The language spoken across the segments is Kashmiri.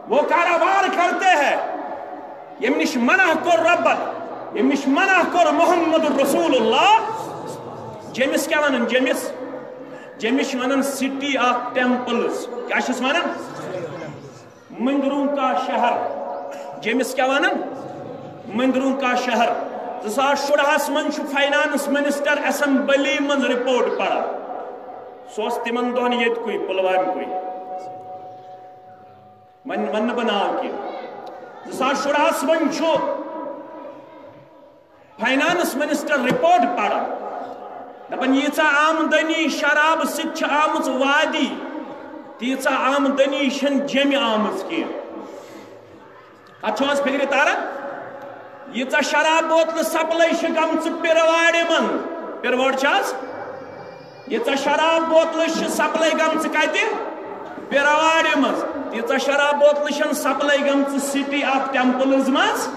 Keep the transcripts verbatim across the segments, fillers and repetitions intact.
وہ کاروبار کرتے ہیں، ییٚمہِ نِش منع کوٚر رۄبن، ییٚمہِ نِش منع کوٚر محمد رسول اللہ۔ جیٚمِس کیٛاہ وَنان؟ جیٚمِس، جیٚمِس چھِ وَنان city of temples۔ کیٛاہ چھِس وَنان؟ مندروں کا شہر۔ جیٚمِس کیٛاہ وَنان؟ مندروں کا شہر۔ زٕ ساس شُراہس منٛز چھُ فاینانس منسٹر اسمبلی منٛز رپورٹ پران۔ سُہ اوس تِمن دۄہن ییٚتہِ کُے، پلوامہِ کُے۔ وۄنۍ ونہٕ نہٕ بہٕ ناو کینٛہہ۔ زٕ ساس شُراہس منٛز چھُ فاینانس منسٹر رپورٹ پران، دپان، ییٖژاہ آمدنی شرابہٕ سۭتۍ چھِ آمٕژ وادی، تیٖژاہ آمدنی چھَنہٕ جیٚمہِ آمٕژ کینٛہہ۔ اتھ چھو حظ فکرِ تران؟ ییٖژاہ شراب بوتلہٕ سپلاے چھِ گٔمژٕ پِرواڑِ منٛز، پِروٲڑ چھِ حظ؟ ییٖژاہ شراب بوتلہٕ چھِ سپلاے گٔمژٕ کتہِ؟ پِرواڑِ منٛز۔ تیٖژاہ شراب بوتلہٕ چھَنہٕ سپلاے گٔمژٕ city of temples منٛز۔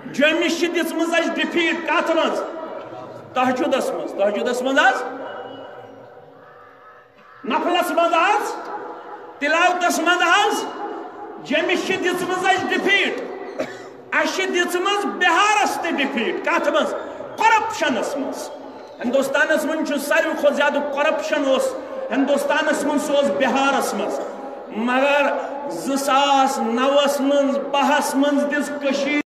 جیٚمِس چھِ دِژمٕژ اَسہِ ڈِفیٖٹ۔ کتھ منٛز؟ تہجدس منٛز۔ تہجدس منٛز حظ؟ نفلس منٛز حظ؟ تلاوتس منٛز حظ؟ جیٚمِس چھِ دِژمٕژ اَسہِ ڈِفیٖٹ۔ اَسہِ چھِ دِژمٕژ بِہارس تہِ ڈِفیٖٹ۔ کتھ منٛز؟ کرپشنس منٛز۔ ہندوستانس منٛز چھُ ساروی کھۄتہٕ زیادٕ کرپشن اوس ہندوستانس منٛز، سُہ اوس بِہارس منٛز۔ مگر زٕ ساس نَوَس منٛز، بَہَس منٛز دِژ کٔشیٖرِ،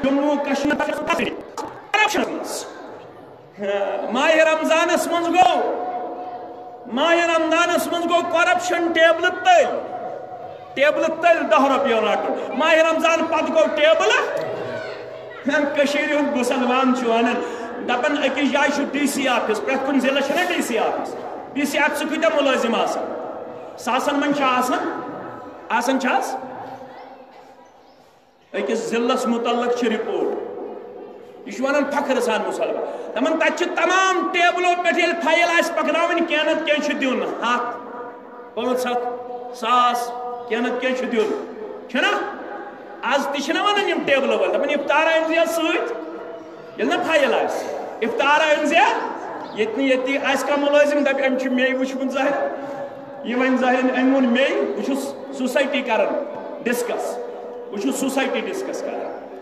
جموں کشمیر، کرپشنس منٛز۔ ماہِ رمضانس منٛز گوٚو، ماہِ رمضانس منٛز گوٚو کرپشن ٹیبلہٕ تٔلۍ، ٹیبلہٕ تٔلۍ دَہ رۄپیہِ رٹُن۔ ماہِ رمضان پتہٕ گوٚو ٹیبلہٕ۔ کٔشیٖرِ ہُنٛد مُسلمان چھُ ونان، دپان، أکِس جایہِ چھُ ڈی سی آفس، پرٛٮ۪تھ کُنہِ ضلعس چھُنہ D C office, D C آفسہٕ کۭتیٛاہ مُلٲزِم آسان؟ ساسن منٛز چھِ آسان، آسان چھِ حظ؟ أکِس ضلعس مُتعلق چھِ رپورٹ، یہِ چھُ ونان فخر سان مُسلمان۔ دپان، تتہِ چھِ تمام ٹیبلو پٮ۪ٹھ ییٚلہِ فایل آسہِ پکناوٕنۍ، کینٛہہ نتہٕ کینٛہہ چھُ دیُن، ہتھ، پانٛژھ ہتھ، ساس، کینٛہہ نتہٕ کینٛہہ چھُ دیُن، چھُنہ؟ از تہِ چھِنہ ونان یِم ٹیبلہٕ وٲلۍ، دپان، افطار أنۍ زِ سۭتۍ۔ ییٚلہِ نہٕ فایل آسہِ، افطار أنۍ زِ۔ ییٚتہِ نہٕ ییٚتہِ آسہِ کانٛہہ مُلٲزِم، دَپہِ، أمۍ چھُ مے وٕچھمُت ظٲہِر۔ یہِ وَنہِ ظٲہِر، أمۍ ووٚن مے، بہٕ چھُس سوسایٹی کران ڈسکس، بہٕ چھُس سوسایٹی ڈسکس کران۔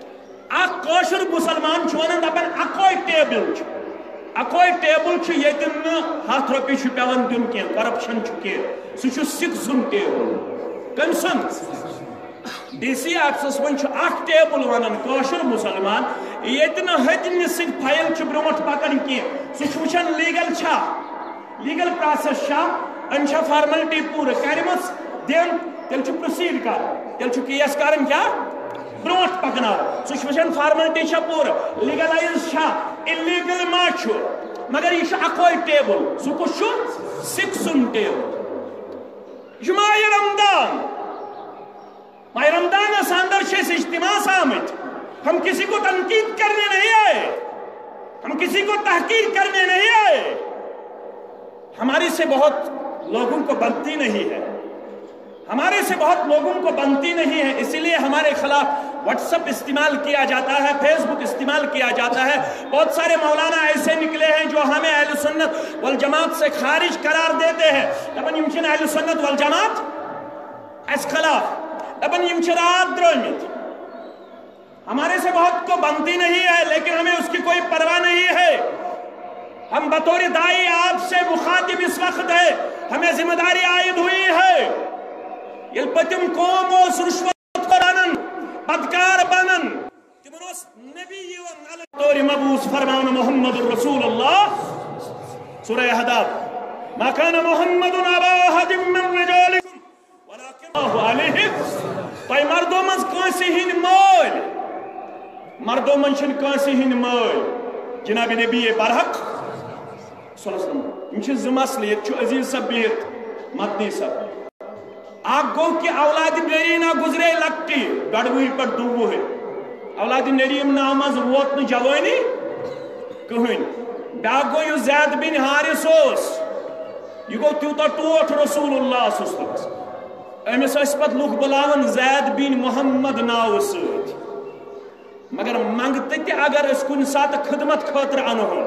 اکھ کٲشُر مُسلمان چھُ وَنان، دَپان، اَکوے ٹیبل چھُ، اَکوے ٹیبل چھُ، ییٚتہِ نہٕ ہَتھ رۄپیہِ چھُ پٮ۪وان دیُن کینٛہہ، کرپشن چھُ کینٛہہ، سُہ چھُ سِکھ سُنٛد ٹیبل۔ کٔمۍ سُنٛد؟ ڈی سی آفسس منٛز چھُ اکھ ٹیبل ونان کٲشُر مُسلمان، ییٚتہِ نہٕ ہتنہِ سۭتۍ فایل چھِ برونٛٹھ پکان کینٛہہ۔ سُہ چھُ وٕچھان لیگل چھا، لیگل پروسیس چھا، أمۍ چھا فارملٹی پوٗرٕ کٔرمٕژ، دِم، تیٚلہِ چھُ پروسیڈ کرُن، تیٚلہِ چھُ کیس کرُن کیٛاہ؟ برونٛٹھ پکناوُن۔ سُہ چھُ وٕچھان فارملٹی چھا پوٗرٕ، لیگلایز چھا، الیگل ما چھُ۔ مگر یہِ چھُ اکوے ٹیبل، سُہ کُس چھُ؟ سِکھ سُنٛد ٹیبل۔ یہ ماہ رمضان، ماہ رمضان اس اندر چھِ أسۍ اجتماع آمٕتۍ۔ ہم کسی کو تنقید کرنے نہیں آئے، ہم کسی کو تحقیر کرنے نہیں آئے۔ ہمارے سے بہت لوگوں کو بنتی نہیں ہے، ہمارے سے بہت لوگوں کو بنتی نہیں ہے، اسی لیے ہمارے خلاف واٹس ایپ استعمال کیا جاتا ہے، فیس بک استعمال کیا جاتا ہے۔ بہت سارے مولانا ایسے نکلے ہیں جو ہمیں اہل سنت والجماعت سے خارج قرار دیتے ہیں۔ دپان، یِم چھِنہٕ اہل سنت والجماعت، اَسہِ خلاف، دپان، یِم چھِ راتھ درٛٲمٕتۍ۔ ہمارے سے بہت کو بنتی نہیں ہے، لیکن ہمیں اس کی کوئی پرواہ نہیں ہے۔ ہم بطور داعی آپ سے مخاطب اس وقت ہے، ہمیں ذمہ داری عائد ہوئی ہے۔ ییٚلہِ پٔتِم قوم اوس رُشوت خور بنان، بدکار بنان، تِمن اوس نبی یِوان الگ طور مبعوث فرماونہٕ محمد رسول اللہ۔ سورہ احزاب، ما کان محمد ابا احد من رجالکم ولکن اللہ علیہ۔ تۄہہِ مردو منٛز کٲنٛسہِ ہٕنٛدۍ مٲلۍ، مردو منٛز چھِنہٕ کٲنٛسہِ ہٕنٛدۍ مٲلۍ۔ جناب نبی برحق صلی اللہ علیہ وسلم۔ یِم چھِ زٕ مسلہٕ، ییٚتہِ چھُ عزیز صٲب بِہِتھ، مدنی صٲب۔ اکھ گوٚو کہِ اولاد نرینا گُزرے لۄکٹی، ڈۄڈ وُہٕرۍ پٮ۪ٹھ دُ وُہٕرۍ۔ اولاد نرینا منٛز ووت نہٕ جوٲنی کٕہٕنۍ۔ بیٛاکھ گوٚو یُس زید بن حارث اوس، یہِ گوٚو تیوٗتاہ ٹوٹھ رسول اللہ صلی اللہ علیہ وسلمس۔ أمِس ٲسۍ پتہٕ لُکھ بُلاوان زید بن محمد ناوٕ سۭتۍ۔ مگر منٛگتہٕ تہِ اگر أسۍ کُنہِ ساتہٕ خدمت خٲطرٕ انہون،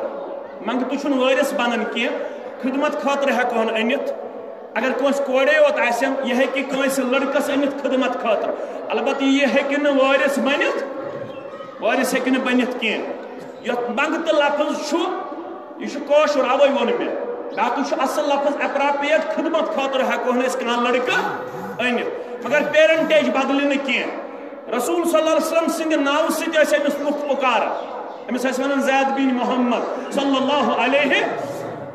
منٛگتہٕ چھُنہٕ وٲرِث بنان کینٛہہ، خدمت خٲطرٕ ہٮ۪کہون أنِتھ۔ اگر کٲنٛسہِ کورے یوت آسن، یہِ ہیٚکہِ کٲنٛسہِ لڑکس أنِتھ خدمت خٲطرٕ۔ البتہٕ یہِ ہیٚکہِ نہٕ وٲرِث بٔنِتھ، وٲرِث ہیٚکہِ نہٕ بٔنِتھ کینٛہہ۔ یتھ منٛگتہٕ لفظ چھُ، یہِ چھُ کٲشُر، اوے ووٚن مےٚ۔ باقٕے چھُ اصل لفظ appropriate، خدمت خٲطرٕ ہٮ۪کہون أسۍ کانٛہہ لڑکہٕ أنِتھ، مگر parentage بدلہِ نہٕ کینٛہہ۔ رسول صلی اللہ علیہ وسلم سٕنٛدِ ناوٕ سۭتۍ ٲسۍ أمِس لُکھ پُکاران۔ أمِس ٲسۍ وَنان زید بن محمد صلی اللہ علیہ۔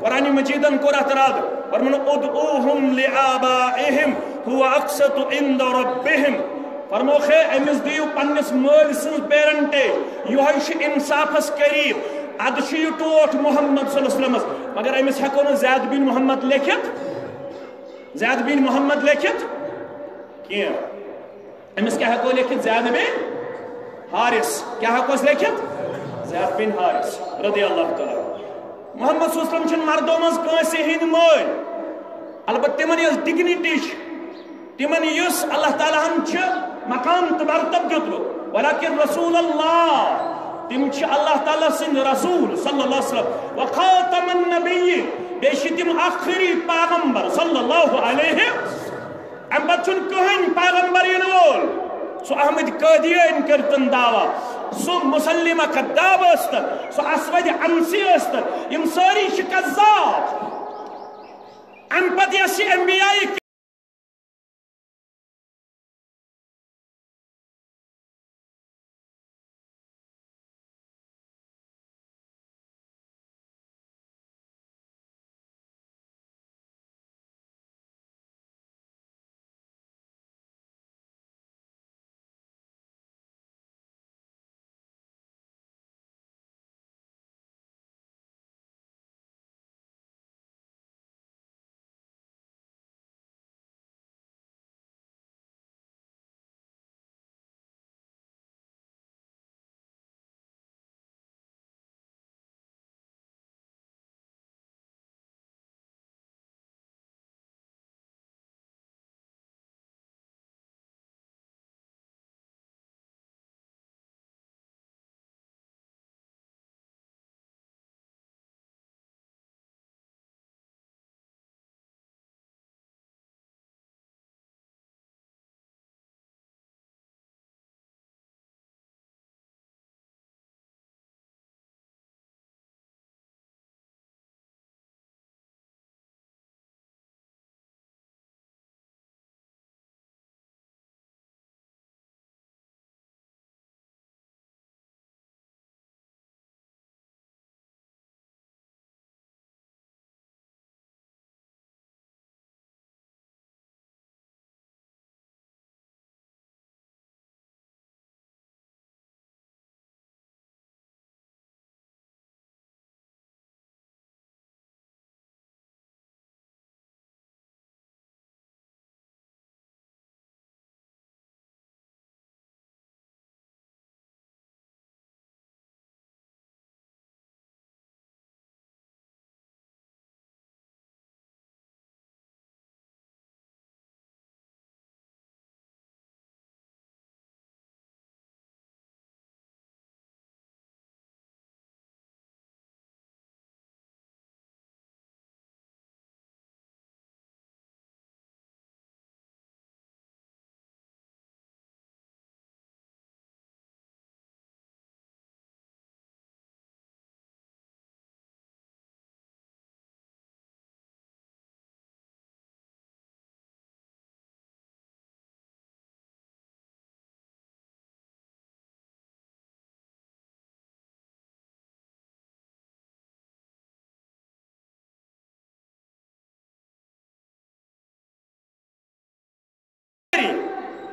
قرآن مجیدن کوٚر اَتھ رد، فرموو، "ادعوہم لآبائہم ہو اقسط عند ربہم۔" فرمووُکھ، ہے، أمِس دِیِو پننِس مٲلۍ سٕنٛز parentage، یِہوٚے چھُ انصافس قریب۔ اَدٕ چھُ یہِ ٹوٹھ محمد صلی اللہ علیہ وسلمس، مگر أمِس ہٮ۪کو نہٕ زید بن محمد لیکھِتھ، زید بن محمد لیکھِتھ کینٛہہ۔ أمِس کیٛاہ ہٮ۪کو لیکھِتھ؟ زید بن حارث۔ کیٛاہ ہٮ۪کوس لیکھِتھ؟ زید بن حارث رضی اللہ تعالیٰ عنہ۔ محمد صلی اللہ علیہ وسلم چھُنہٕ مردو منٛز کٲنٛسہِ ہٕنٛدۍ مٲلۍ، البتہ تِمن یۄس dignity چھِ، تِمن یُس اللہ تعالیٰ ہن چھُ مقام تہٕ مرتب دیُتمُت، ولکن رسول اللہ، تِم چھِ اللہ تعالیٰ سٕنٛدۍ رسول صلی اللہ علیہ وسلم، وخاتم النبیین، بیٚیہِ چھِ تِم ٲخری پیغمبر صلی اللہ علیہ۔ امہِ پتہٕ چھُنہٕ کٕہٕنۍ پیغمبر یِنہٕ وول۔ سُہ احمد قادیٲنۍ کٔرتن دعویٰ، سُہ مسلمہ کذاب ٲسۍتن، سُہ اسود عنسی ٲسۍتن، یِم سٲری چھِ کذاب۔ امہِ پتہٕ یۄس یہِ انبیاء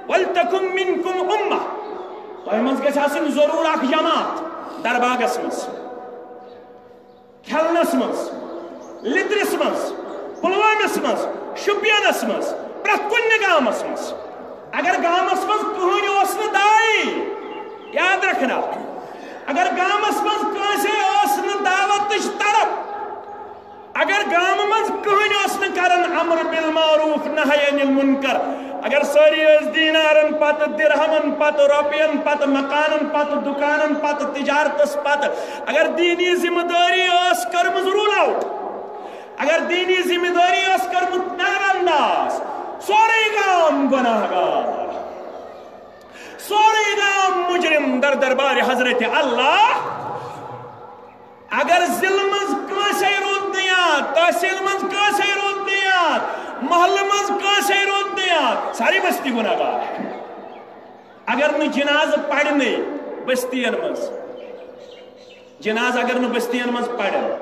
ولتکن منکم امہ، تۄہہِ منٛز گژھِ آسٕنۍ ضروٗر اکھ جماعت درباغس منٛز، کھلنس منٛز، لدرس منٛز، پلوٲمِس منٛز، شُپینس منٛز، پرٛٮ۪تھ کُنہِ گامس منٛز۔ اگر گامس منٛز کٕہٕنۍ اوس نہٕ داعی، یاد رکھنا، اگر گامس منٛز کٲنٛسے ٲس نہٕ دعوتٕچ طرف، اگر گامہٕ منٛز کٕہٕنۍ اوس نہٕ کران امر بالمعروف نہی عن المنکر، اگر سٲری ٲسۍ دینارن پتہٕ، درہمن پتہٕ، رۄپین پتہٕ، مکانن پتہٕ، دُکانن پتہٕ، تجارتس پتہٕ، اگر دینی ذمہ دٲری ٲس کٔرمٕژ rule out، اگر دینی ذمہ داری ٲس کٔرمٕژ نظرانداز، سورُے گام گۄناہگار، سورُے گام مجرم در دربار حضرت اللہ۔ اگر ضلعہٕ منٛز کٲنٛسے روٗد نہٕ یاد، تحصیل منٛز کٲنٛسے روٗد نہٕ یاد، محلہٕ منٛز کٲنٛسے روٗد نہٕ یاد، ساری بستی گۄناہگار۔ اگر نہٕ جنازٕ پرنٕے بستین منٛز، جنازٕ اگر نہٕ بستین منٛز پرن،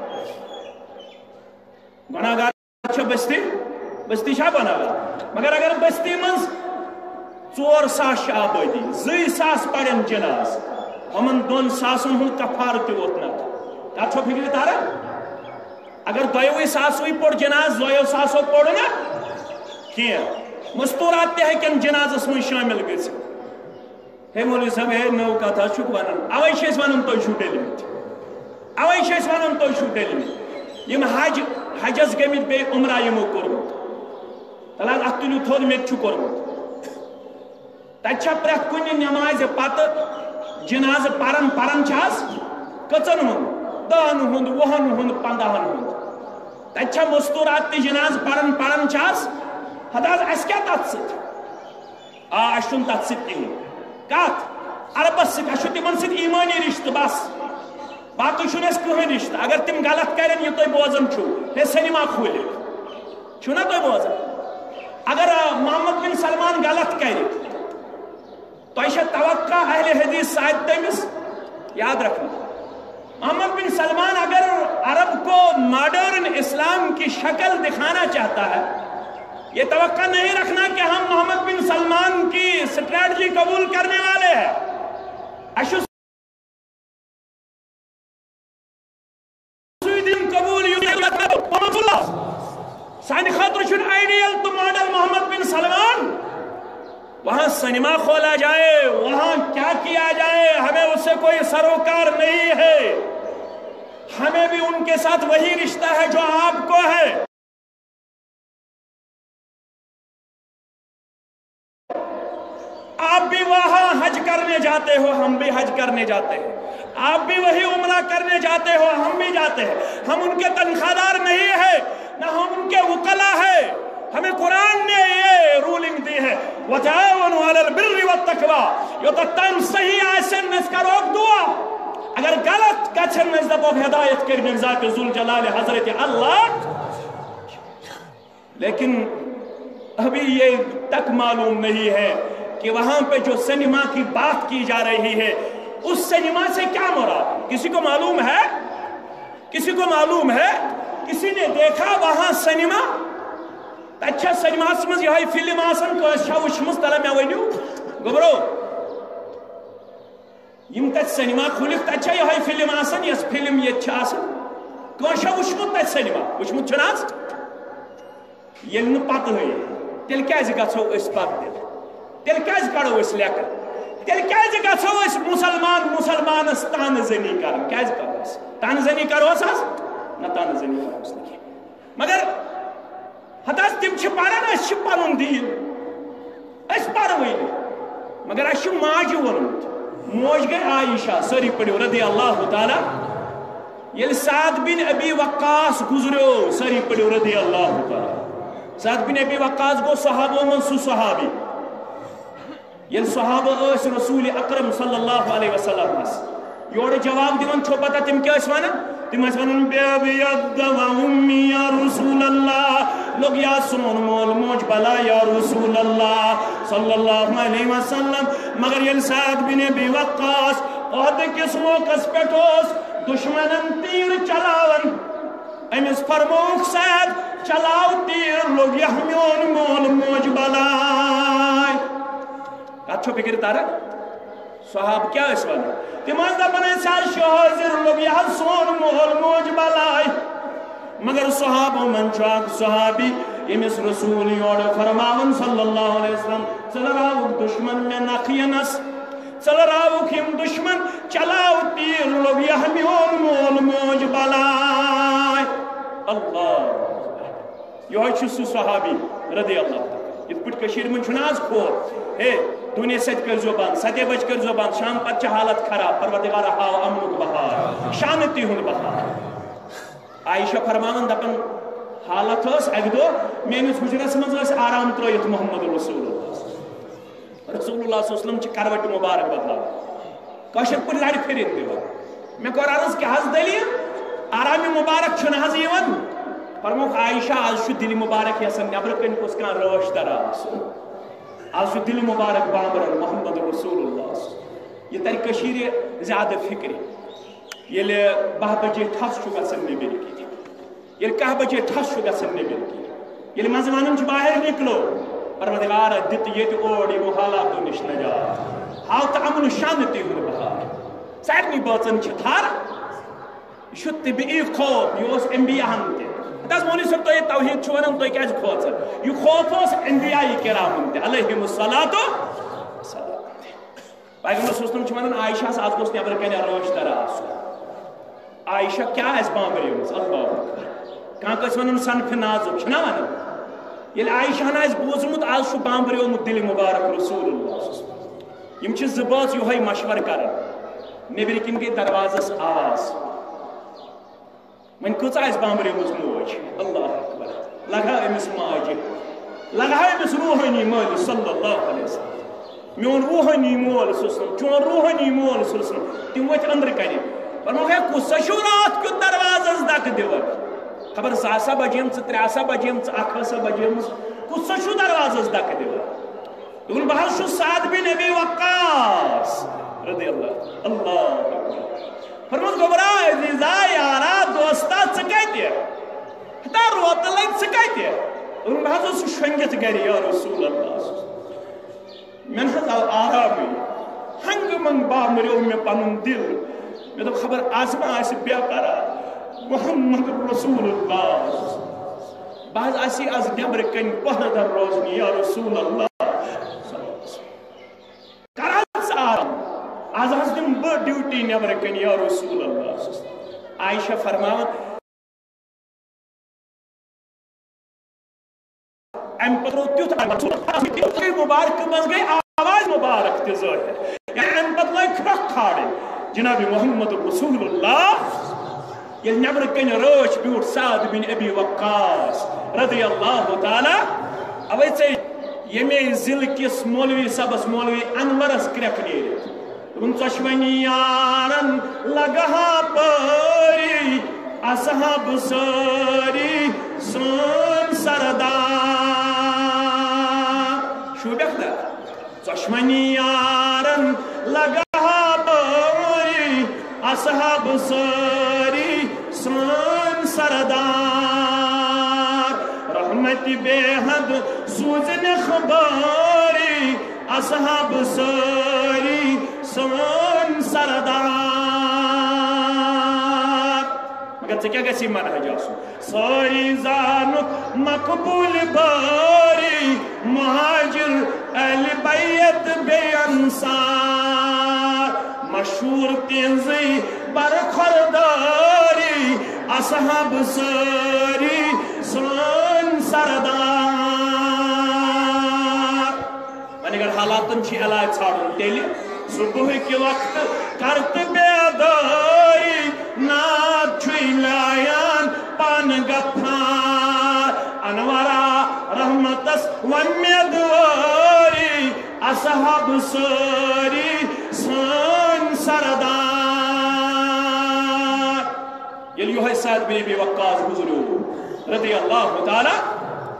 گۄناہگار چھا بستی؟ بستی چھا گۄناہگار؟ مگر اگر بستی منٛز ژور ساس چھِ آبٲدی، زٕے ساس پرن جناز، ہُمن دۄن ساسن ہُنٛد کفارٕ تہِ ووت نہ۔ کتھ چھو فکرِ تران؟ اگر دۄیوٕے ساسوٕے پوٚر جناز، دۄیو ساسو پوٚر نہٕ کینٛہہ، مستورات تہِ ہیٚکن جنازس منٛز شٲمِل گٔژھِتھ۔ ہے مولوی صٲب، ہے نٔو کتھ حظ چھُکھ ونان، اوے چھِ أسۍ ونان تُہۍ چھِو ڈٔلمٕتۍ، اوے چھِ أسۍ ونان تُہۍ چھِو ڈٔلمٕتۍ۔ یِم حج، حجس گٔمٕتۍ بیٚیہِ عمرہ یِمو کوٚرمُت، تلہٕ حظ اتھ تُلِو تھوٚد، مےٚ تہِ چھُ کوٚرمُت۔ تتہِ چھا پرٛٮ۪تھ کُنہِ نمازِ پتہٕ جنازٕ پران، پران چھِ حظ کٔژن ہُنٛد؟ دہن ہُنٛد، وُہن ہُنٛد، پنٛداہن ہُنٛد۔ تتہِ چھا مستورات تہِ جنازٕ پران، پران چھِ حظ؟ ہتہٕ حظ، اسہِ کیٛاہ تتھ سۭتۍ؟ آ، اَسہِ چھُنہٕ تَتھ سۭتۍ کِہیٖنۍ۔ کَتھ؟ عربَس سۭتۍ، اَسہِ چھُ تِمَن سۭتۍ ایٖمٲنی رِشتہٕ، بَس۔ باقٕے چھُنہٕ اَسہِ کٕہٕنۍ رِشتہٕ۔ اگر تِم غلط کَرن، یہِ تُہۍ بوزان چھُو، ہے سینما کھوٗلِتھ۔ چھُو نا تُہۍ بوزان؟ اگر، آ، محمد بن سلمان غلط کَرِ، تۄہہِ چھا توقع اہلِ حدیث ساتہِ تٔمِس؟ یاد رکھنا۔ محمد بن سلمان اگر عرب کو ماڈرن اسلام کی شکل دکھانا چاہتا ہے، یہ توقع نہیں رکھنا کہ ہم محمد بن سلمان کی اسٹریٹجی قبول کرنے والے ہیں۔ اَسہِ چھُ سُے دین قبول یُس سانہِ خٲطرٕ چھُنہٕ آئیڈیل تہٕ ماڈل محمد بن سلمان۔ وہاں سینما کھولا جائے، وہاں کیا کیا جائے، ہمیں اس سے کوئی سروکار نہیں ہے۔ ہمیں بھی ان کے ساتھ وہی رشتہ ہے جو آپ کو ہے۔ آپ بھی وہاں حج کرنے جاتے ہو، ہم بھی حج کرنے جاتے ہیں۔ آپ بھی وہی عمرہ کرنے جاتے ہو، ہم بھی جاتے ہیں۔ ہم ان کے تنخواہ دار نہیں ہے، نہ ہم ان کے وکلا ہے۔ ہمیں قرآن نے یہ رولنگ دی ہے، وتعاونوا علی البر والتقوی۔ یوتتھ تام صحیح آسن، أسۍ کرو دعا۔ اگر غلط گژھن، أسۍ دپو ہدایت کٔرِنۍ ذات ذوالجلال حضرت اللہ۔ لیکن ابھی یہ تک معلوم نہیں ہے کہ وہاں پہ جو سینما کی بات کی جا رہی ہے، اس سینما سے کیا مراد؟ کسی کو معلوم ہے؟ کسی کو معلوم ہے؟ کسی نے دیکھا وہاں سینما؟ تتہِ چھا سینماہس منٛز یِہوٚے فلم آسان، کٲنٛسہِ چھا وٕچھمٕژ؟ تلہ مےٚ ؤنِو، گوٚبرو، یِم تتہِ سینما کھُلِتھ، تتہِ چھا یِہوٚے فلم آسان، یۄس فلم ییٚتہِ چھِ آسان؟ کٲنٛسہِ چھا وٕچھمُت تتہِ سینما؟ وٕچھمُت چھُنہٕ حظ؟ ییٚلہِ نہٕ پتہٕ ہٕے، تیٚلہِ کیٛازِ گژھو أسۍ پتہٕ دِل؟ تیٚلہِ کیٛازِ کڑو أسۍ لیٚکہٕ؟ تیٚلہِ کیٛازِ گژھو أسۍ مُسلمان مُسلمانس طعنہٕ زنی کرٕنۍ؟ کیٛازِ کرو أسۍ؟ طعنہٕ زنی کرہوس حظ؟ نہ، طعنہٕ زنی کرہوس نہٕ کینٛہہ۔ مگر ہتہٕ حظ، تِم چھِ پران، أسۍ چھِ پنُن دیٖن، أسۍ پروٕے نہٕ۔ مگر اَسہِ چھُ ماجہِ ووٚنمُت، موج گٔے عائشہ، سٲری پٔرِو، رضی اللہ تعالیٰ۔ ییٚلہِ سعد بن ابی وقاص گُزریو، سٲری پٔرِو، رضی اللہ تعالیٰ۔ سعد بن ابی وقاص گوٚو صحابو منٛز سُہ صحابی۔ ییٚلہِ صحابہ ٲسۍ رسول اکرم صلی اللہ علیہ وسلمس یورٕ جواب دِوان، چھو پتہ تِم کیٛاہ ٲسۍ ونان؟ تِم ٲسۍ ونان، "بے ابی ابدا و امی یا رسول اللہ"، لوٚگ یا سون مول موج بلا یا رسول اللہ صلی اللہ علیہ وسلم۔ مگر ییٚلہِ سعد بن ابی وقاص احد کِس موقعس پٮ۪ٹھ اوس دشمنن تیٖر چلاوان، أمِس فرمووُکھ، "سعد، چلاو تیٖر، لوٚگ یا میون مول موج بلاے۔" کتھ چھو فکر تران؟ صحابہٕ کیٛاہ ٲسۍ ونان؟ تِم ٲسۍ دپان، "أسۍ حظ چھِ حٲضِر، لوٚگ یہِ حظ سون مول موج بلاے۔" مگر صحابو منٛز چھُ اکھ صحابی، ییٚمِس رسول یورٕ فرماوان صلی اللہ علیہ وسلم، "ژٕ لڑاوُکھ دشمن مےٚ نکھٕ ینس، ژٕ لڑاوُکھ یِم دشمن، چلاو تیٖر، لوٚگ یہِ میون مول موج بلاے۔" اللہ۔ یِہوٚے چھُ سُہ صحابی رضی اللہ تعالیٰ۔ یِتھ پٲٹھۍ کٔشیٖرِ منٛز چھُنہٕ آز کھوژ، ہے، دُنیا سۭتۍ کٔرۍزیو بنٛد، سَتے بجہِ کٔرۍزیو بنٛد، شام پتہٕ چھِ حالت خراب، پروردگارا ہاو امنُک بہار، شانتی ہُنٛد بہار۔ عائشہ فرماوان دپان، حالت ٲس اَکہِ دۄہ میٲنِس حُجرس منٛز ٲسۍ آرام ترٲیِتھ محمد رسول اللہ۔ رسول اللہ صلی اللہ علیہ وسلم چھِ کروٹہِ مُبارک بدلاوان، کٲشِر پٲٹھۍ لَرِ پھِرِتھ دِوان۔ مےٚ کوٚر عرض، کیٛاہ حظ دٔلیٖل؟ آرامِ مُبارک چھُنہٕ حظ یِوان؟ فرمووُکھ، عائشہ، آز چھُ دِلہِ مُبارک یژھان نٮ۪برٕ کَنہِ کُس کانٛہہ رٲچھ دَرا آسُن۔ آز چھُ دِلہِ مُبارک بامبران محمد رسول اللہ۔ یہِ تَرِ کٔشیٖرِ زیادٕ فِکرِ۔ ییٚلہِ باہ بجے ٹھَس چھُ گژھان نیٚبٕرۍ کِنۍ، ییٚلہِ کاہ بجے ٹھس چھُ گژھان نیٚبٕرۍ کِنۍ، ییٚلہِ منٛزٕ ونان چھُ، "باہر نکلو"، پروردگار دِتہٕ ییٚتہِ اور یِمو حالاتو نِش نجات، ہاو تہٕ امن و شانتی ہُنٛد بہار۔ سارنٕے بٲژن چھِ تھر۔ یہِ چھُ طبعی خوف، یہِ اوس انبیاہن تہِ۔ ہتہٕ حظ مولوی صٲب، تُہۍ توحید چھِو ونان، تُہۍ کیازِ کھوژان؟ یہِ خوف اوس انبیاء کرامن تہِ، علیہم الصلوۃ والسلام۔ پیغمبر صلی اللہ علیہ وسلم چھِ ونان، عائشہ ہس، از گوٚژھ نٮ۪برٕ کنہِ رٲچھ دَرا آسُن۔ عائشہ کیٛاہ آسہِ بامبریمٕژ؟ اللہ اکبر۔ کانٛہہ کٲنٛسہِ ونان صنفِ نازُک، چھُنہ ونان؟ ییٚلہِ عائشہ ہن آسہِ بوٗزمُت، از چھُ بامبریومُت دِلہِ مُبارک رسول اللہ صلی اللہ علیہ وسلم، یِم چھِ زٕ بٲژ یِہوٚے مشورٕ کران۔ نیٚبرِ کِنۍ گٔے دروازس آواز۔ وۄنۍ کۭژاہ آسہِ بامبریمٕژ موج؟ اللہ اکبر۔ لگہٕ ہا أمِس ماجہِ، لگہٕ ہا أمِس روحٲنی مٲلِس صلی اللہ علیہ وسلم۔ میون روحٲنی مول صلی اللہ علیہ وسلم، چون روحٲنی مول صلی اللہ علیہ وسلم، تِم ؤتھۍ أنٛدرٕ کنہِ۔ فرمووُکھ، ہے، کُس سا چھُو راتھ کیُتھ دروازس دکہٕ دِوان؟ خبر زٕ ہسا بجیمژٕ، ترٛےٚ ہسا بجیمژٕ، اکھ ہسا بجیمٕژ، کُس سا چھُو دروازس دکہٕ دِوان؟ دوٚپُن، بہٕ حظ چھُس سعد بن ابی وقاص رضی اللہ، اللہ اکبر۔ فرموس، گوٚبرا، عزیزا، یارا، دوستا، ژٕ کتہِ؟ ہتا روتہٕ لگہِ، ژٕ کتہِ؟ دوٚپُن، بہٕ حظ اوسُس شۄنگِتھ گرِ، یا رسول اللہ۔ مےٚ نہ حظ آو آرامٕے۔ ہنگہٕ منگہٕ بامبریو مےٚ پنُن دِل۔ مےٚ دوٚپ، خبر از ما آسہِ بے قرار محمد رسول اللہ۔ بہٕ حظ آسی از نیبرٕ کنۍ پہرٕ در روزنہِ، یا رسول اللہ۔ کر حظ ژٕ آرام، از حظ دِمہٕ بہٕ ڈیوٹی نیبرٕ کنۍ، یا رسول اللہ۔ عائشہ فرماوان، امہِ پتہٕ تروو تیُتھ انداز، مبارک منٛز گٔے آواز مبارک تہِ ظٲہر۔ یعنی امہِ پتہٕ لٲگۍ کھرٛکھ کھالٕنۍ جناب محمد رسول اللہ۔ ییٚلہِ نیبرٕ کنہِ رٲچھ بیوٗٹھ سعد بن ابی وقاص رضی اللہ تعالیٰ، اوے ژے ییٚمے ضلعہٕ کِس مولوی صٲبس، مولوی انورس کرٛکھ نیرِتھ۔ دوٚپُن، ژۄشوٕنی یارن لگہٕ ہا پٲری، اصحاب سٲری سٲنۍ سردار۔ شوٗبٮ۪کھ نا؟ ژۄشوٕنی یارن لگہٕ ہا پٲری، اصحاب سٲری سٲنۍ سردار۔ رحمت بے حد سوٗزنکھ بٲری، اصحاب سٲری سٲنۍ سردار۔ مگر ژےٚ کیٛاہ گژھی منہج آسُن؟ سٲری زانُکھ مقبوٗل بٲری، مہاجر اہل بیت بیٚیہِ انصار۔ مشہوٗر تِہنٛزٕے برخوردٲری، اصحاب سٲری سٲنۍ سردار۔ وۄنۍ اگر حالاتن چھُ علاج ژھانڈُن، تیٚلہِ صبحٕکہِ وقتہٕ کر تہٕ بیدٲری، ناد چھُے لایان پانہٕ غفار۔ انورا رحمتس وۄمیدوٲری، اصحاب سٲری سٲنۍ سردار۔ ییٚلہِ یِہوٚے سعد بن ابی وقاص گُزریو رضی اللہ تعالیٰ،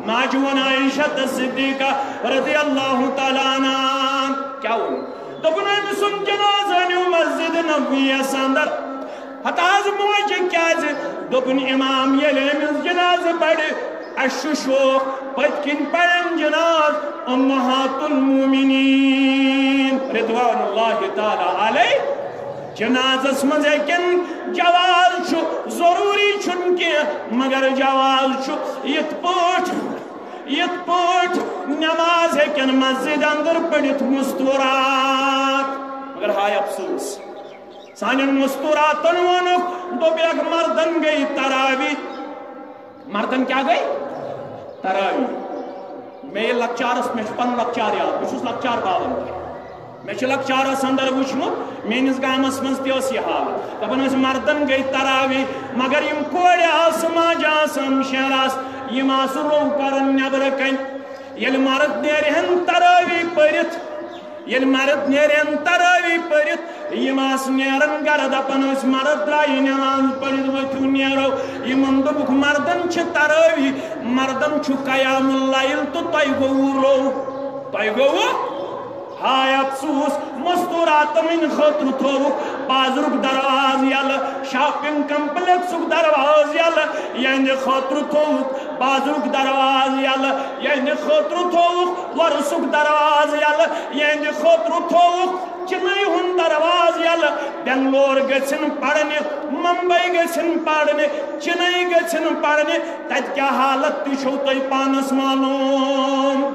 ماجہِ ووٚن عائشہ تہٕ صدیقہ رضی اللہ تعالیٰ عنہا، کیٛاہ ووٚن؟ دوٚپُن، أمۍ سُنٛد جنازٕ أنِو مسجد نبویَس اندر۔ ہتہٕ حظ موجہِ کیٛازِ؟ دوٚپُن، امام ییٚلہِ أمِس جنازٕ پرِ، اَسہِ چھُ شوق، پٔتۍ کِنۍ پرن جناز امہات المومنین رضوان اللہ تعالیٰ علیہ۔ جنازس منٛز ہیٚکن جواز چھُ، ضروٗری چھُنہٕ کینٛہہ، مگر جواز چھُ یِتھ پٲٹھۍ، یِتھ پٲٹھۍ نماز ہیٚکن مسجد اندر پٔرِتھ مستورات۔ مگر ہاے افسوس، سانٮ۪ن مستوراتن ووٚنُکھ، دوٚپُکھ، مردن گٔے تراوی۔ مردن کیٛاہ گٔے؟ تراوی۔ مےٚ ییٚلہِ لۄکچارس، مےٚ چھُ پنُن لۄکچار یاد، بہٕ چھُس لۄکچار باون۔ مےٚ چھُ لۄکچارس اندر وُچھمُت، میٲنِس گامس منٛز تہِ ٲس یہِ حالت۔ دپان ٲسۍ، مردن گٔے تراوی، مگر یِم کورِ آسہٕ، ماجہِ آسہٕ، ہمشیرٕ آسہٕ، یِم آسہٕ رو کران نیبرٕ کنۍ۔ ییٚلہِ مرد نیرِ ہن تراوی پٔرِتھ، ییٚلہِ مرد نیرِ ہن تراوی پٔرِتھ، یِم آسہٕ نیران گرٕ، دپان ٲسۍ، مرد درٛایہِ نماز پٔرِتھ، ؤتھِو نیرو۔ یِمن دوٚپُکھ، مردن چھِ تراوی، مردن چھُ قیام اللیل تہٕ تۄہہِ گوٚوُ رو، تۄہہِ گوٚوُ۔ ہاے افسوس، مستوراتن ہٕنٛدِ خٲطرٕ تھووُکھ بازرُک دروازٕ یلہٕ، شاپنگ کمپلیکسُک دروازٕ یلہٕ، یِہنٛدِ خٲطرٕ تھووُکھ بازرُک دروازٕ یلہٕ، یِہنٛدِ خٲطرٕ تھووُکھ وۄرسُک دروازٕ یلہٕ، یِہنٛدِ خٲطرٕ تھووُکھ چِنئی ہُنٛد دروازٕ یلہٕ۔ بنگلور گٔژھِن پرنہِ، ممبئی گٔژھِن پرنہِ، چِنئی گٔژھِن پرنہِ، تتہِ کیٛاہ حالت تہِ چھو تۄہہِ پانس معلوم۔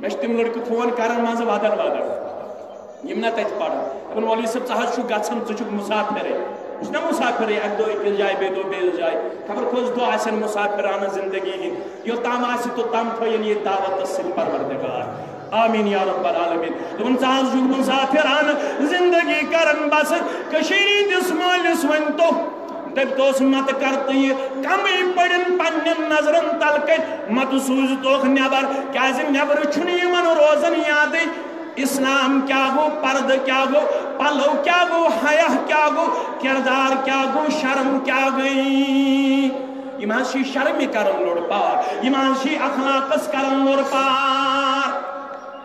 مےٚ چھِ تِم لٔڑکہٕ فون کران منٛزٕ ودان ودان، یِم نہ تتہِ پران۔ دپان، "مولوی صٲب، ژٕ حظ چھُکھ گژھان، ژٕ چھُکھ مسافرے۔" بہٕ چھُس نہ مسافرے، اکہِ دۄہ أکِس جایہِ، بیٚیہِ دۄہ بیٚیِس جایہِ۔ خبر کٔژ دۄہ آسن مسافرانہٕ زندگی ہٕنٛدۍ، یوٚتام آسہِ توٚتام تھٲیِن یہِ دعوتس سۭتۍ پروردگار۔ آمین یا رب العالمین۔ دوٚپُن، "ژٕ حظ چھُکھ مسافرانہٕ زندگی کران بسر، کٔشیٖرِ ہٕنٛدِس مٲلِس ؤنۍ تو۔" دٔپۍ توس، مت کر تہٕ یہِ کمٕے پٔرِن پننٮ۪ن نظرن تل کٔرۍ، مت سوٗزۍ توکھ نٮ۪بر، کیازِ نٮ۪برٕ چھُنہٕ یِمن روزان یادٕے۔ اسلام کیٛاہ گوٚو، پردٕ کیٛاہ گوٚو، پلو کیٛاہ گوٚو، حیا کیٛاہ گوٚو، کردار کیٛاہ گوٚو، شرم کیٛاہ گٔے۔ یِم حظ چھِ شرمہِ کران لوٚڑ پار، یِم حظ چھِ اخلاقس کران لوٚڑ پار۔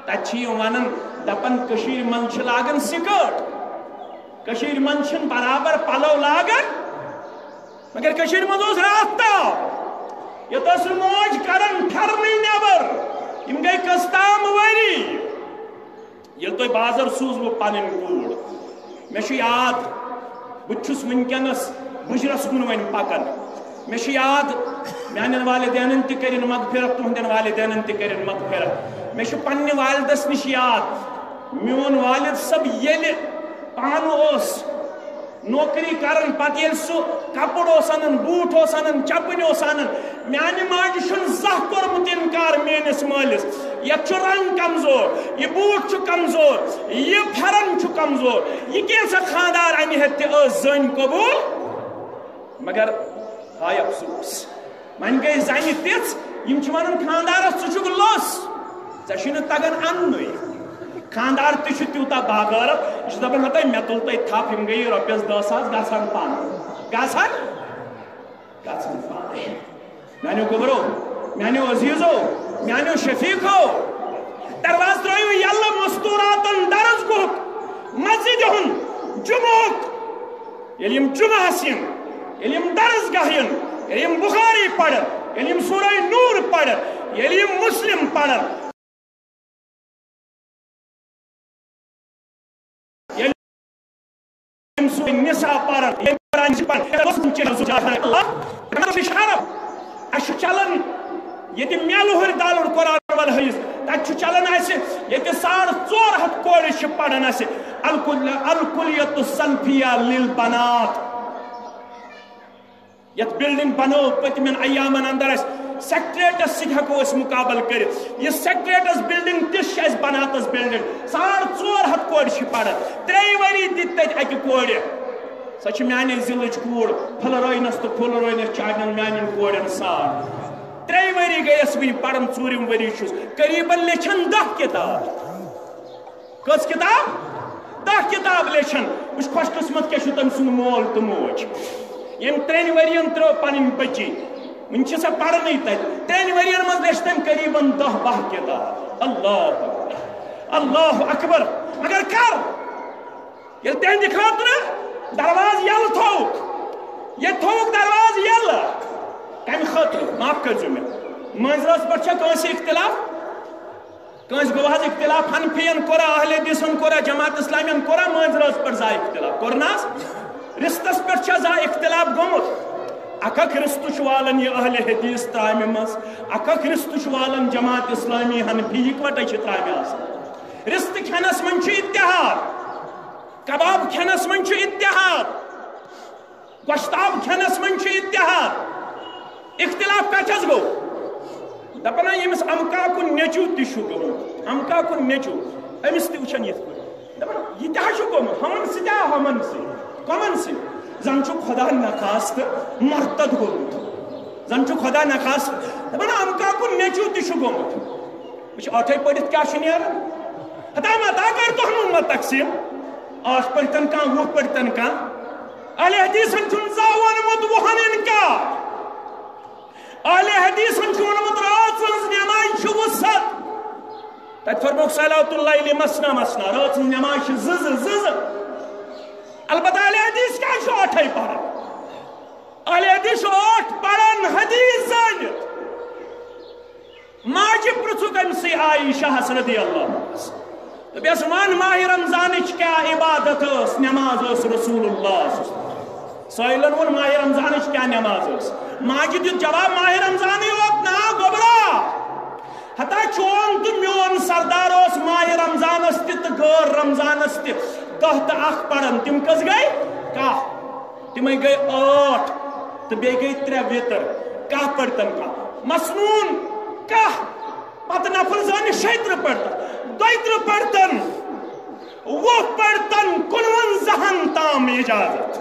تتہِ چھِ یِم ونان، دپان، کٔشیٖرِ منٛز چھِ لاگان سکٲٹ۔ کٔشیٖرِ منٛز چھِنہٕ برابر پلو لاگان، مگر کٔشیٖرِ منٛز اوس راتھ تاپھ۔ یوٚت ٲس نہٕ موج کڑان پھرنٕے نٮ۪بر۔ یِم گٔے کٔژتام ؤری۔ ییٚلہِ تۄہہِ بازر سوٗزوٕ پنٕنۍ کوٗر، مےٚ چھُ یاد، بہٕ تہِ چھُس وٕنکیٚنس بُجرس کُن وۄنۍ پکان۔ مےٚ چھُ یاد، میانٮ۪ن والدینن تہِ کٔرِن مغفرت، تُہنٛدٮ۪ن والدینن تہِ کٔرِن مغفرت۔ مےٚ چھُ پننہِ والدس نِش یاد، میون والد صٲب ییٚلہِ پانہٕ اوس نوکری کران، پتہٕ ییٚلہِ سُہ کپُر اوس انان، بوٗٹھ اوس انان، چپٕنۍ اوس انان، میانہِ ماجہِ چھُنہٕ زانٛہہ کوٚرمُت انکار میٲنِس مٲلِس۔ یتھ چھُ رنگ کمزور، یہِ بوٗٹھ چھُ کمزور، یہِ پھٮ۪رن چھُ کمزور، یہِ کینٛژھا خانٛدار انہِ ہے تہِ ٲس زٔنۍ قبوٗل۔ مگر ہاے افسوس، وۄنۍ گٔے زنہِ تِژھ، یِم چھِ ونان خانٛدارس، "ژٕ چھُکھ لوٚس، ژےٚ چھُے نہٕ تگان اننُے۔" خانٛدار تہِ چھُ تیوٗتاہ باغٲرت، یہِ چھُ دپان، "ہتے، مےٚ تُل تۄہہِ تھپھ، یِم گٔیے رۄپیس دہ ساس، گژھن پانہٕ، گژھن، گژھن پانہٕ۔" میانیو گوٚبرو، میانیو عزیزو، میانیو شفیقو، دروازٕ ترٲیِو یلہٕ، مستوراتن درس گوٚہُک، مسجدِ ہُنٛد، جمعہُک۔ ییٚلہِ یِم جمعہ آسن، ییٚلہِ یِم درس گاہ یِن، ییٚلہِ یِم بخاری پرن، ییٚلہِ یِم سورہ نور پرن، ییٚلہِ یِم مسلم پرن، ییٚلہِ یِم سورہ نساء پرن، ییٚلہِ قرآن چھِ پرن، ییٚلہِ مسلم چھِ زُجار کران، اللہ، مےٚ چھُ شرف، اَسہِ چھُ چلان ییٚتہِ میلہٕ ہُرۍ دالُر قرآن ول حٲیِس، تَتہِ چھُ چلان اَسہِ ییٚتہِ ساڑ ژور ہتھ کورِ چھِ پران اَسہِ الکل-، الکلیت السلفیہ للبنات۔ یتھ بلڈنگ بنٲو پٔتمٮ۪ن ایامن اندر، اسہِ سیکریٹریٹس سۭتۍ ہٮ۪کو أسۍ مقابلہٕ کٔرِتھ۔ یہِ سیکریٹریٹس بلڈنگ تِژھ چھِ اسہِ بناتس بلڈنگ، ساڑ ژور ہتھ کورِ چھِ پران۔ ترٛیٚیہِ ؤری دِتۍ تتہِ اکہِ کورِ، سۄ چھِ میانہِ ضلعٕچ کوٗر، پھُلرٲینس تہٕ پھُلرٲینس چاڑنٮ۪ن میانٮ۪ن کورٮ۪ن سان۔ ترٛیٚیہِ ؤری گٔیس وٕنہِ پران، ژوٗرِم ؤری چھُس، قریباً لیچھن دہ کتاب۔ کٔژ کتاب؟ دہ کتاب لیچھن۔ وٕچھ، خۄش قسمت کیٛاہ چھُ تٔمۍ سُنٛد مول تہٕ موج، ییٚمۍ ترٛٮ۪ن ؤرین ترٲو پنٕنۍ بچی۔ وٕنہِ چھِ سۄ پرنٕے تتہِ۔ ترٛٮ۪ن ؤرین منٛز لیچھ تٔمۍ قریباً دہ باہ کتاب۔ اللہ اکبر، اللہ اکبر۔ مگر کر؟ ییٚلہِ تِہنٛدِ خٲطرٕ دروازٕ یلہٕ تھووُکھ، ییٚتہِ تھووُکھ دروازٕ یلہٕ، کمہِ خٲطرٕ؟ معاف کٔرۍزیو مےٚ، مٲنٛزِ رٲژ پٮ۪ٹھ چھا کٲنٛسہِ اختلاف؟ کٲنٛسہِ گوٚو حظ اختلاف؟ حنفین کوٚرا، اہل حدیثن کوٚرا، جماعت اسلامین کوٚرا مٲنٛزِ رٲژ پٮ۪ٹھ زانٛہہ اختلاف؟ کوٚر نہ حظ؟ رِستس پٮ۪ٹھ چھا زانٛہہ اختلاف گوٚمُت؟ اکھ اکھ رِستہٕ چھُ والان یہِ اہل حدیث ترامہِ منٛز، اکھ اکھ رِستہٕ چھُ والان جماعت اسلامی حنفی، یِکوٹے چھِ ترامہِ آسان۔ رِستہٕ کھٮ۪نس منٛز چھُ اتحاد، کباب کھٮ۪نس منٛز چھُ اتحاد۔ گۄشتاب کھٮ۪نس منٛز چھُ اتحاد۔ اختلاف کتھس گوٚو؟ دپان ہا، ییٚمِس امہٕ کاکُن نیٚچو تہِ چھُ گوٚمُت، امہٕ کاکُن نیٚچو، أمِس تہِ وٕچھان یِتھ پٲٹھۍ۔ دپان، یہِ تہِ ہا چھُ گوٚمُت، ہُمن سۭتۍ ہا، ہُمن سۭتۍ، کمن سۭتۍ؟ زن چھُ خدا نخواستہٕ مرتد گوٚمُت۔ زن چھُ خدا نخواست دپان، امہٕ کاکُن نیٚچو تہِ چھُ گوٚمُت۔ وٕچھ، ٲٹھے پٔرِتھ کیٛاہ چھُ نیران؟ ہتا متا کر تۄہہِ نہٕ امت تقسیٖم۔ ٲٹھ پٔرِتن کانٛہہ، وُہ پٔرِتن کانٛہہ۔ اہل حدیثن چھُنہٕ زانٛہہ ووٚنمُت وُہن انکار۔ اہل حدیثن چھُ ووٚنمُت، رٲژ ہٕنٛز نٮ۪مازِ چھِ وُسعت۔ تتہِ فرمووُکھ، صلاۃ اللیل مثنی مثنی، رٲژ ہٕنٛز نٮ۪ماز چھِ زٕ زٕ، زٕ زٕ۔ البتہ اہل حدیث کیٛازِ چھُ ٲٹھے پران؟ اہل حدیث چھُ ٲٹھ پران حدیث زٲنِتھ۔ ماجہِ پرٛژھُکھ أمۍ سٕے عائشہ ہس رضی اللہ عنہس۔ دوٚپیس، وَن، ماہِ رمضانٕچ کیٛاہ عبادت ٲس، نٮ۪ماز ٲس رسول اللہ صلی اللہ علیہ وسلم؟ سٲیلن ووٚن، ماہِ رمضانٕچ کیٛاہ نٮ۪ماز ٲس؟ ماجہِ دیُت جواب، ماہِ رمضانٕے یوت نا گوٚبرا، ہتا چون تہٕ میون سردار اوس ماہِ رمضانس تہِ تہٕ غٲر رمضانس تہِ دَہ تہٕ اَکھ پران، تِم کٔژ گٔے؟ کاہ۔ تِمے گٔے ٲٹھ تہٕ بیٚیہِ گٔے ترٛےٚ وِتر، کاہ پٔرتن کاہ۔ مسنون کاہ، پتہٕ نفل زٲنِتھ شیٚیہِ ترٕٛہ پٔرتن، دۄیہِ ترٕٛہ پٔرتن، وُہ پٔرتن، کُنوَنزاہن تام اجازت۔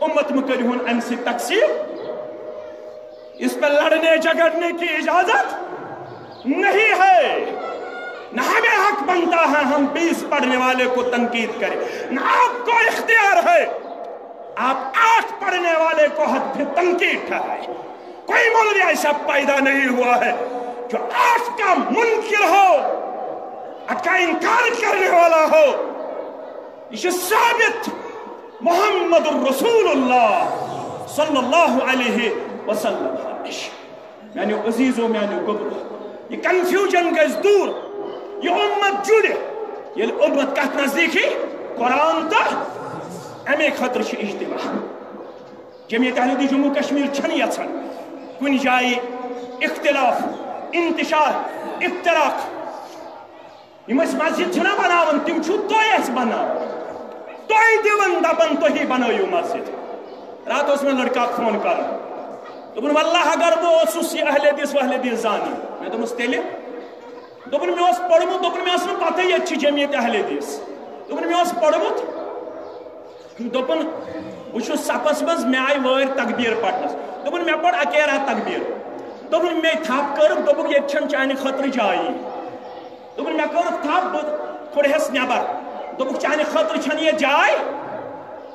امت مہٕ کٔرِہُن امہِ سۭتۍ تقسیٖم۔ اس پہ لڑنے جھگڑنے کی اجازت نہیں ہے۔ نہ ہمیں حق بنتا ہے ہم بیس پڑھنے والے کو تنقید کریں، نہ آپ کو اختیار ہے آپ آٹھ پڑھنے والے کو حد پہ تنقید ٹھہرائیں۔ کوئی مولوی ایسا پیدا نہیں ہوا ہے جو آٹھ کا منکر ہو، آٹھ کا انکار کرنے والا ہو۔ یہ ثابت محمد رسول اللہ صلی اللہ علیہ وسلم ہمیشہ۔ میانیو عزیزو، میانیو گوٚبرو، یہِ confusion گژھِ دوٗر، یہِ اُمت جُڑِ، ییٚلہِ اُمت کتھ نزدیٖک یی؟ قرآن تہٕ۔ اَمے خٲطرٕ چھُ اجتماع۔ جمعیت اہل حدیث جموں کشمیر چھنہٕ یژھان کُنہِ جایہِ اختلاف، انتشار، افتراق۔ یِم أسۍ مسجد چھِنہ بناوان، تِم چھِو تُہۍ اَسہِ بناوان۔ تُہۍ دِوان دپان تُہی بنٲیِو مسجد۔ راتھ اوس مےٚ لڑکہٕ اکھ فون کران، دوٚپُن، واللہ اگر بہٕ اوسُس یہِ اہل حدیث وہل حدیث زانان، مےٚ دوٚپمَس، تیٚلہِ؟ دوٚپُن، مےٚ اوس پوٚرمُت، دوٚپُن، مےٚ ٲس نہٕ پتہٕے ییٚتہِ چھِ جمعیت اہل حدیث۔ دوٚپُن، مےٚ اوس پوٚرمُت۔ دوٚپُن، بہٕ چھُس صفس منٛز، مےٚ آیہِ وٲرۍ تکبیٖر پرنس۔ دوٚپُن، مےٚ پوٚر اکے راتھ تکبیٖر۔ دوٚپُن، مےٚ تھپھ کٔرٕکھ، دوٚپُکھ، ییٚتہِ چھَنہٕ چانہِ خٲطرٕ جایی۔ دوٚپُن، مےٚ کٔرٕکھ تھپھ، بہٕ کوٚڑہَس نٮ۪بر۔ دوٚپُکھ، چانہِ خٲطرٕ چھَنہٕ ییٚتہِ جاے؟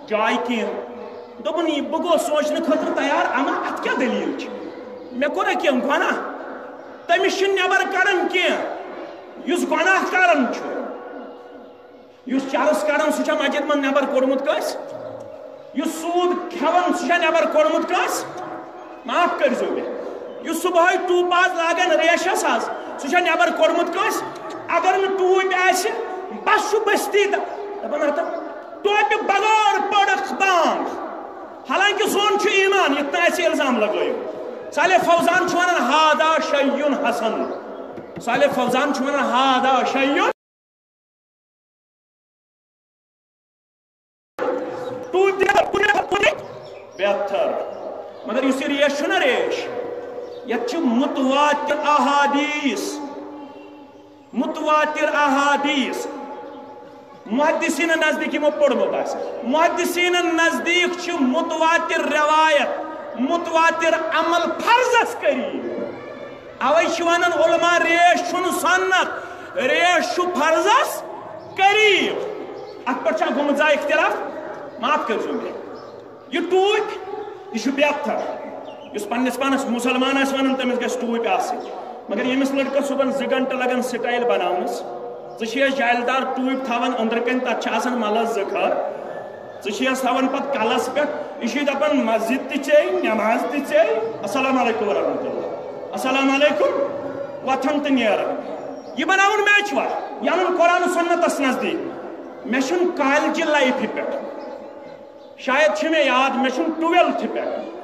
جاے کینٛہہ۔ دوٚپُن، یہِ بہٕ گوٚوُس سونٛچنہٕ خٲطرٕ تیار، اما اَتھ کیٛاہ دٔلیٖل چھِ؟ مےٚ کوٚرا کینٛہہ گۄناہ؟ تٔمِس چھِنہٕ نٮ۪بر کَڑان کینٛہہ، یُس گۄناہ کَران چھُ۔ یُس چرس کڑان، سُہ چھا مسجد منٛز نٮ۪بر کوٚڑمُت کٲنٛسہِ؟ یُس سوٗد کھٮ۪وان، سُہ چھا نٮ۪بر کوٚڑمُت کٲنٛسہِ؟ معاف کٔرۍزیو مےٚ۔ یُس صبحٲے ٹوٗپہٕ آز لاگان ریشس آز، سُہ چھا نٮ۪بر کوٚڑمُت کٲنٛسہِ؟ اگر نہٕ ٹوٗپۍ آسہِ، بس چھُ بستی تہٕ دپان، ہتا ٹوپہِ بغٲر پٔرٕکھ بانگ۔ حالانکہ سون چھُ ایمان، یتھ نہٕ اَسہِ الزام لگٲیِو۔ صالح فوزان چھُ ونان، ہادا شیون حسن۔ صالح فوزان چھُ ونان، ہادا شیون۔ ٹوٗپۍ دِتھ کُنہِ کُنہِ بہتر۔ مگر یُس یہِ ریش چھُنہ ریش، یتھ چھِ متواتر احادیث، متواتر احادیث۔ محدثینن نزدیٖک یِمو پوٚرمُت آسہِ، محدثینن نزدیٖک چھِ متواتر روایت، متواتر عمل فرضس قریب۔ اوے چھِ ونان علماء، ریش چھُنہٕ سنت، ریش چھُ فرضس قریب۔ اتھ پٮ۪ٹھ چھا گوٚمُت زانٛہہ اختلاف؟ معاف کٔرۍزیو مےٚ۔ یہِ ٹوٗپۍ، یہِ چھُ بہتر۔ یُس پننِس پانس مسلمان آسہِ ونان، تٔمِس گژھِ ٹوٗپۍ آسٕنۍ۔ مگر ییٚمِس لڑکس صبحن زٕ گھنٹہٕ لگان style بناونس، ژٕ چھِ یہِ جالدار ٹوٗپۍ تھاوان أنٛدرٕ کنہِ، تتھ چھِ آسان ملس زٕ کھر۔ ژٕ چھِ یس تھاوان پتہٕ کلس پٮ۪ٹھ، یہِ چھُے دپان، مسجد تہِ ژے، نماز تہِ ژے، السلام علیکم ورحمۃ اللہ، السلام علیکم، وۄتھان تہٕ نیران۔ یہِ بناوُن میچوا؟ یہِ انُن قرآن سنتس نزدیٖک۔ مےٚ چھُنہٕ کالجہِ لایفہِ پٮ۪ٹھ، شاید چھِ مےٚ یاد، مےٚ چھُنہٕ ٹُویلتھٕ پٮ۪ٹھ،